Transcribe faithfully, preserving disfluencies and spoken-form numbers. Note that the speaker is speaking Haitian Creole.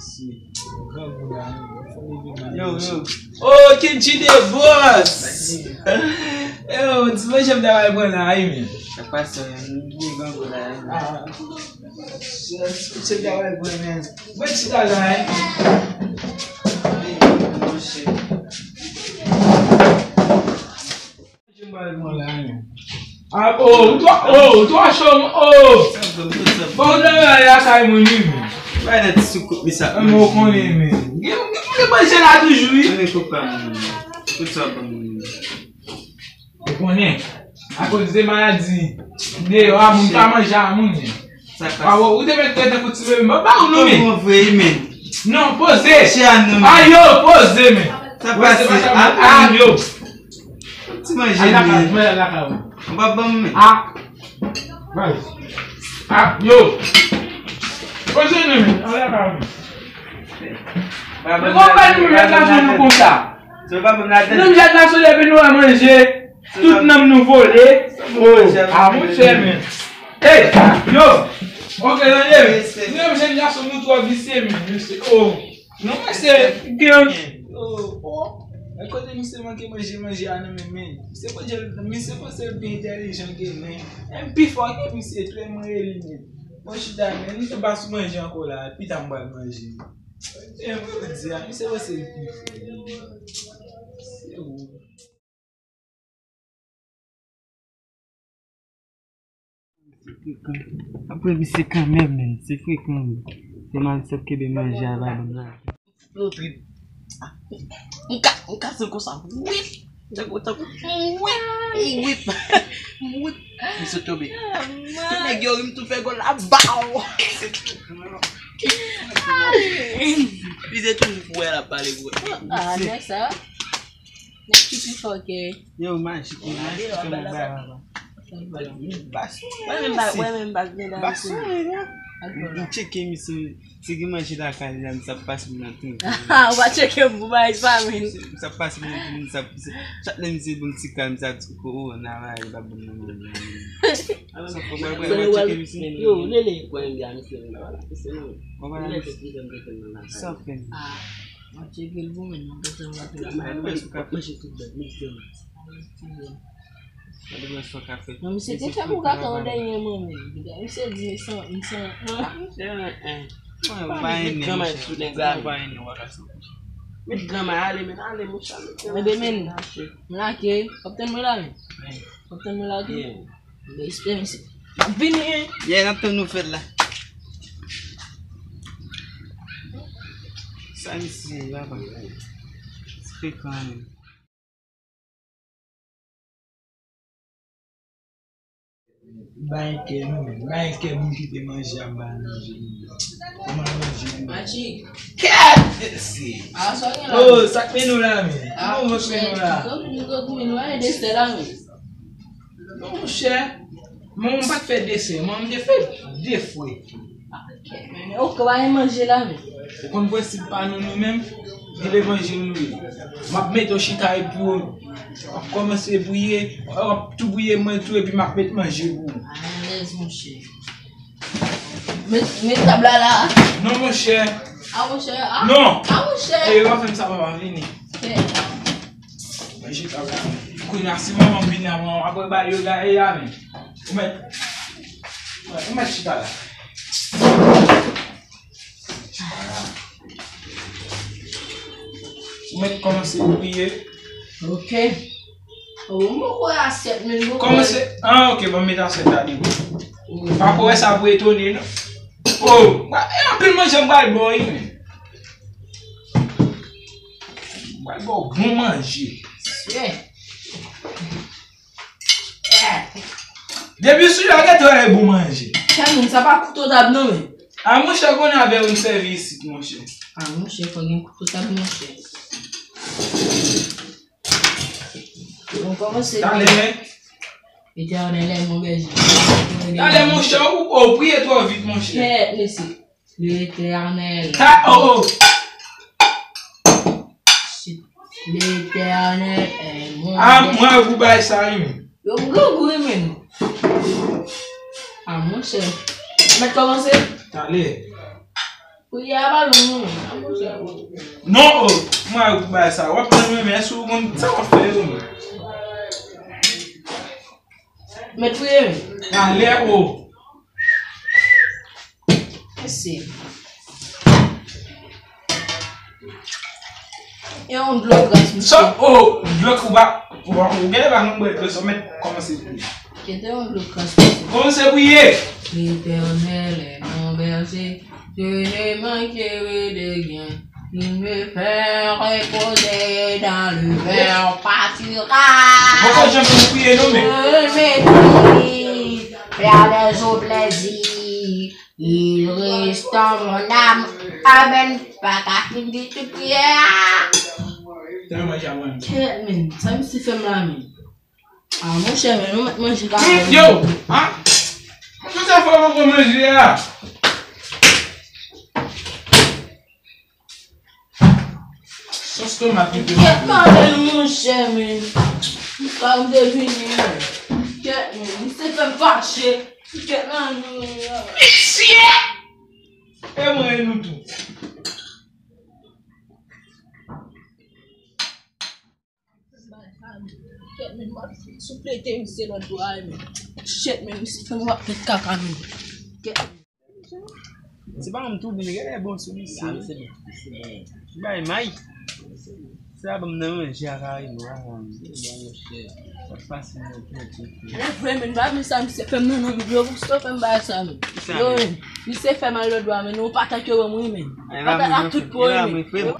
Grangou la, fò leve man. Yo, yo. Oh, Kenji the boss! Yo, ti manje m ta pral pran la, wi, men. Sa pase, men, m gen grangou la, wi. Ah, se, se ta pral pran, men. Mwen ti ta la, wi. Wi, monchè. Ah, oh, ou twa, oh, ou twa cho, oh. Bon, ou nan lakay moun, wi, men. Bay nan ti soukoup, men sa. Mwen, ou konnen, men. Gen, gen, gen manje la toujou, wi. Mwen, kopa, mwen. Tout sa, bon, mwen. Ou konnen. Akoz de maladi. Deyò, a moun ka manje a moun, men. Sa pase. Awo, ou te mèt fè tankou ti bebe. Mwen ba ou non, men. Kòman vre, men? Non, poze. Chè a non, men. Ayo, poze, men. Sa pase. Ayo. Ti manje, men. Al lakay, al lakay. Ou pa ban m, men. Ah. Vas. Ah, yo. Poze non, men. Al lakay, men. Men konprann nou, men, sa nou konsa. Se pa menm ladan. Nou jèt nan soulye epi nou al manje. Tout nanm nou vole. Oh, a monchè, men. Hey, yo. Ok, tande, men. Nou menm jèn gason, nou twò visye, men. Mesye, oh. Non, mesye, gen. Oh, oh. E kote misye manke manje, manje a nan men, men. Misye panse, misye panse l pi entèlijan ke mwen. M pi fò ke misye, tou mwen rele li, men. Mwen chita, men. Nou te pa sou manje ankò la. Pita m pral manje. E mwen di a, misye panse l pi fò. Se ou. Apre misye kanmenm, men, se frekan, men. Se mal sèt kebe manje a, ba nou la. Lotri. M ka, m ka se konsa. Wi. Tankou, tankou. Wi. Wi. Wi. Misye tonbe. Nèg yo ri m tou fè gòl la, baw. Li se toujou pou wè l ap pale pou wè. Ah, nèg sa. Nèg ki pi fò ke. Yo, majik, majik, se mwen bay la. Mwen menm pa, mwen menm pa vle nan misye. M tcheke misye, si gen manje lakay la, misye ap pase m nan tou. Ou pa tcheke m pou bay pa men. Misye ap pase m nan tou, misye ap, misye, chak lè misye bon ti kal, misye ap di, "Oh, nan la, li pa bon nan manje." Sa fò mwen, mwen, mwen tcheke misye. Yo, Lele. Mwen menm byen misye, mwen pa la, misye non. Mwen pa la, misye. Sa w fè m? Ah. Mwen tcheke l pou mwen, non, konsa mwen ap fè. Mwen manje tout bèt, mwen se manje. Mwen manje tout bèt. Non, misye te fè pou gate an dènye moman. Misye di, "M san, m san." Ah, misye, en, en. Mwen pa renmen, granmay sou nèg la. Mwen pa renmen waka sou. Met granmay ale, men ale, monchè, met granmay. Ebyen, men, m lage, w ap tann mwen la, men. Wi. W ap tann mwen la, tou. Wi. Respè, mesye. M ap vini, wi. Yeah, n ap tann nou fèt la. Sa misye ye, papa? Frekan, men. Bay kè nou, men. Bay kè moun ki te manje a, bay manje nou. Kòman manje nou? Machi. Kèt! Mesye. Ah, sa gen la. Oh, sa k mennen w la, men? Ah, kòman k mennen w la? Kòman nou goumen nou, e desè la, men? Non, monchè, manman m pa t fè desè, manman m te fè de fwe. Ok, men, ok, pa gen manje la, men. Ou konn prensip pa nou, nou menm, gen levanjil nou ye. M ap mete w chita epi w ap kòmanse priye, w ap tou priye mwen tou, epi m ap met manje pou ou. Alèz, monchè. Met, met tab la la. Non, monchè. Ah, monchè, ah. Non. Ah, monchè. E, w ap fè m sa, papa, vini. Ok. Manje tab la. Kounye a, si manman m vini avan, apre ba yo la, e la, men. Ou mèt, ou mèt chita la. Ou mèt kòmanse priye. Ok. Oh, m poko wè asyèt, men m poko wè. Kòmanse, ah, ok, bon, m met asyèt la devan. Wi. Pa ko wè sa pou etone, non. Oh, e anpil manje m pral ba w, wi, men. M pral ba w bon manje. Yeah. Depi sou la, gete w, e bon manje. Chè moun, sa pa kouto tab non, men. A, monchè, konnen avè w m sèvi isit, monchè. A, monchè, fò gen kouto tab, monchè. Bon, kòmanse. Talè, men. Etènèl è mon bèje. Talè, monchè, ou, ou priye twò vit, monchè. Kèt, mesye. L'Éternel. Ta, oh, oh. Chit. L'Éternel è mon. Ah, mwen, ou bay sa, wi. Yo, m grangou, wi, men. Ah, monchè. Mèt kòmanse? Talè. Priyè a pa long non, men. An monchè, o. Non, o. Mwen, ou bay sa. W ap pran mwen, men èske ou konn sa w ap fè yo, men? Mèt priye, men. Alè, o. Mèsi. E yon dlo gras, misye. Sa, o, dlo ou pa, ou pa, ou genlè pa konn bwè dlo, sa w mèt kòmanse priye. Kite yon dlo gras, misye. Kòmanse priye. L'Éternel est mon berger, je ne manquerai de rien. Il me fait reposer dans le vert pâturage. Poko janm konn priye non, men. Il me guide vers les eaux plaisibles. Il restaure mon âme. Amèn. Pa ka fin di tout priyè a. Tèlman jan mwen. Kèt, men. Sa misye fè m la, men. A, monchè, men, nou mèt manje kaka. Yo, a? Monchè, sa fè w poko manje a? Sos tomat li te manje. Kèt, men, monchè, men. Sa m te vini, men. Kèt, men, misye fè m fache. Kèt, nan nou, men. Mesye! E mwen, e nou tou. Kèt, men, m ap souplete misye lòt bò a, men. Shit, men, misye fè m ap fè kaka, men. Kèt. Se pa yon tou byen, genlè bon sou misye. Bay may. Sa ban m nan manje a kare nou a. Sa fasil nan tou. E vre, men, m pa vle sa, misye fè m nan, non, yo, misye fè m bay sa, men. Yo, men, misye fè m al lòt bò a, men, ou pa tanke wè mwen, men. Patat ak tout po, men.